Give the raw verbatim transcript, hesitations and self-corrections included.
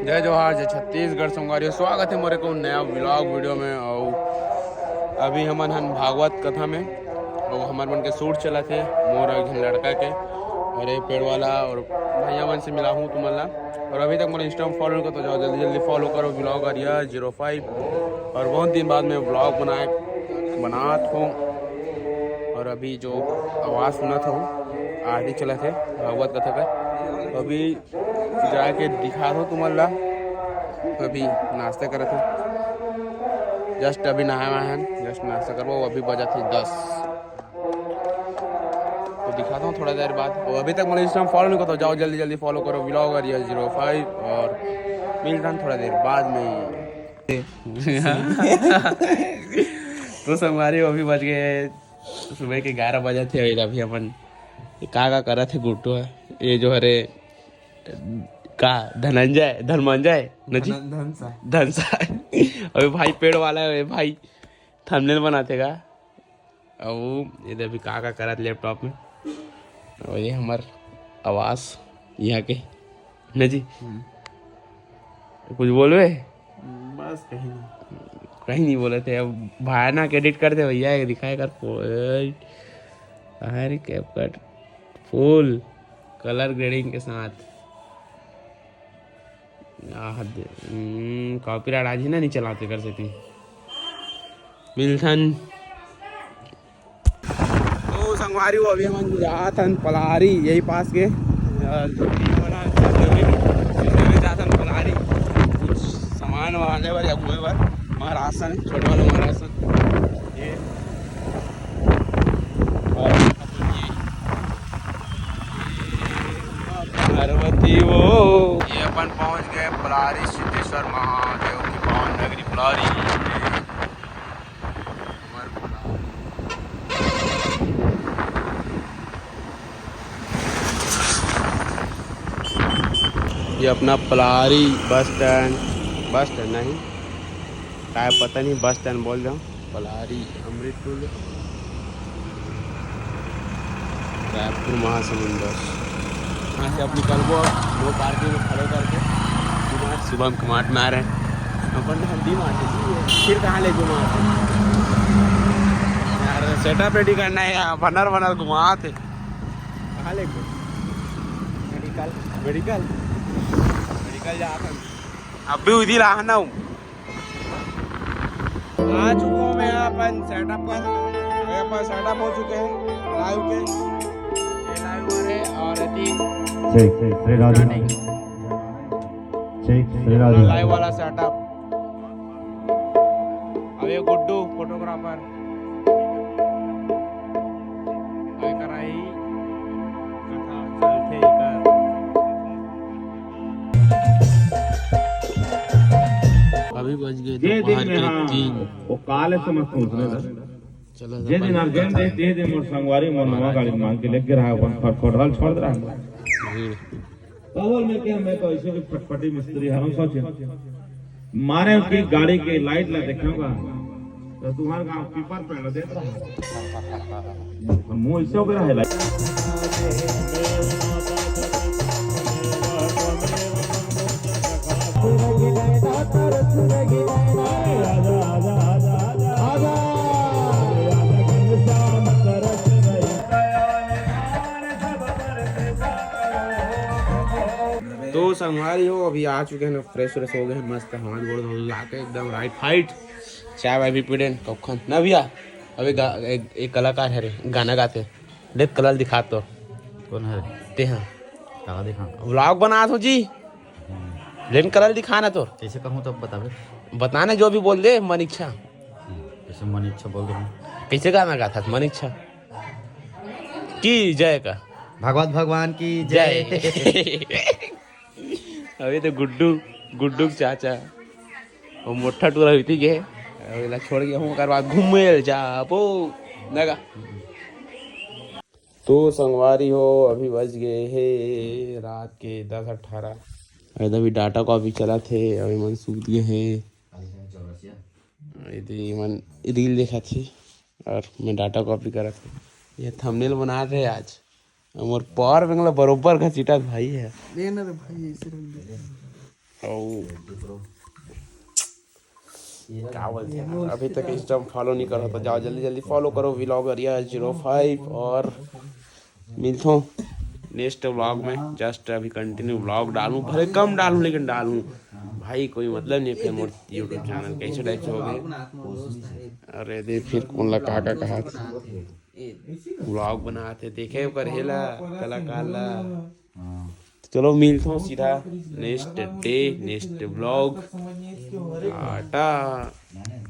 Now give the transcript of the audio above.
जय जोहार, जय छत्तीसगढ़ संगवारी हो, स्वागत हे मोर एको नया vlog video में। अउ अभी हमन हन भागवत कथा में, अउ हमर मन के shoot चलत हे मोर एक झन लड़का के, अउ ये पेड़ वाला अउ भैया मन से मिलाहूँ तुमन ला। अउ अभी तक मोला Insta में follow नइ करव तो जाव जल्दी जल्दी follow करव, vlogger zero five। अउ बहुत दिन बाद में vlog बनाए बनात हों, अउ अभी जो आवाज़ सुनत हव आरती चलत हे भागवत कथा का, अभी जाके दिखात हों तुमन ला। अभी नाश्ता करत हन, just अभी नहाए वाए हन, just नाश्ता करबो, अभी बजत हे दस। तो दिखात हों थोड़ा देर बाद। अउ अभी तक मोला Insta में follow नइ करव तो जाव जल्दी जल्दी follow करव, vlogger zero five, अउ मिलथन थोड़ा देर बाद में। तो संगवारी हो, अभी बज गे सुबह के ग्यारह बजत हे। अउ अभी अपन का का करत हे गुड्डू ह, ये जो हरे का धनंजय, धनमंजय न जी? धन- धनसा। धनसा। अभी भाई पेड़ वाला हे भाई, thumbnail बनाथे का। अउ ये दे अभी का का करत laptop में। अउ ये हमर आवास यहाँ के न जी। हम्म। कुछ बोलबे? बस कहीं नहीं। कहीं नहीं बोलत हे। अब भयानक edit कर दे भैया, ये दिखाए कर फो-, अरे CapCut full color grading के साथ। आह, दे-, हम्म, copyright आज ही ना नहीं चलाते कर सकते। मिलथन। तो संगवारी हो, अभी हमन जात हन पलारी, यही पास के। अ, जमीन, जमीन जात हन पलारी। कुछ सामान वाले बर या घूमे बर। महाराज सन, छोटे वाले महाराज सन। ये। और पार्वती वो। ये अपन पहुंच गए पलारी सिद्धेश्वर महादेव की पावन नगरी पलारी। ये अपना Palari bus stand, bus stand नहीं, काय पता नहीं, बस स्टैंड बोल जाऊँ, पलारी, अमृतपुर, रायपुर महासमुंद बस। यहाँ से अब निकलबो, no parking में खड़े करके D-Mart, शुभम के मार्ट में आ रहे हैं अपन। हम D-Mart है जी, फिर कहाँ ले घुमा यार, setup ready करना है यार, बनर बनर घुमात हे। कहाँ ले घुमा? मेडिकल, मेडिकल, मेडिकल जात हन। अब भी उधर रहना हूँ। आ चुका हूँ मैं यहाँ अपन setup पर। ये अपन setup हो चुके हैं live के। ये live हो रहे हैं और अति ठीक, ठीक, श्री राधे। Starting। ठीक, श्री राधे। Live वाला setup। अब ये गुड्डू photographer। अभी कराई कथा चलथे एकर। अभी बज गए जे दिन दोपहर में, के हाँ, तीन। वो काले समझ पहुंचने लगा। चलो, जे दिन अपन अर्जेंट है, ते दिन मोर संगवारी मन नवा गाड़ी मांग के लेके रहा, अपन फटफट हल छोड़ रहा है। भीड़। कवर में क्या, मैं तो ऐसे भी फटफटी मिस्त्री हूँ, सोचे मारे की गाड़ी के लाइट ला देखेगा तो तुम्हारे गांव पीपर पेड़ देख रहा है। मुंह ऐसे हो गया है लाइट। तो संगवारी हो, अभी आ चुके हैं ना, फ्रेश व्रेश हो गए हैं, मस्त हाथ गोड़ धो ला के एकदम राइट फाइट। चाय वाय भी पी लेन कखन ना भैया। अभी गा-, एक, एक कलाकार है रे, गाना गाथे, देख कलर दिखा तो। कौन है? ते हाँ। काला दिखा। Vlog बना तो जी। लेकिन कलर दिखा ना तोर। कैसे कहूँ तब बताबे। बताना जो भी बोल दे, मन इच्छा। कैसे मन इच्छा बोल दे। कैसे गाना गाथा मन इच्छा? की जय का। भागवत भगवान की जय। जय। अभी तो गुड्डू, गुड्डू के चाचा, वो मोटा टूरा हुई थी के, अभी ला छोड़ के हम ओकर बाद घूमे जाबो, नगा। तो संगवारी हो, अभी बज गए हे रात के दस अठारह। अभी data copy चलत हे, अभी मन सूत गए हे। अभी मन reel देखत हे और मैं data copy करत हे। ये thumbnail बना रहे आज। मोर power bank ला बरोबर घसीटत भाई है। ले ना रे भाई, ऐसे रख दे। ओ, का बोलते हैं, अभी तक Insta follow नहीं करो तो जाओ जल्दी जल्दी follow करो, Vlogger Yaar zero five। और मिलथों next vlog में। Just अभी continue vlog डालूँ, भले कम डालूँ लेकिन डालूँ भाई, कोई मतलब नहीं है फिर मोर YouTube channel कैसे type से हो गए। अरे दे फिर कौन ला का का कहा, vlog बनाते देखे ओकर हेला कलाकार ला। तो चलो मिलथों सीधा next day, next vlog। Tata.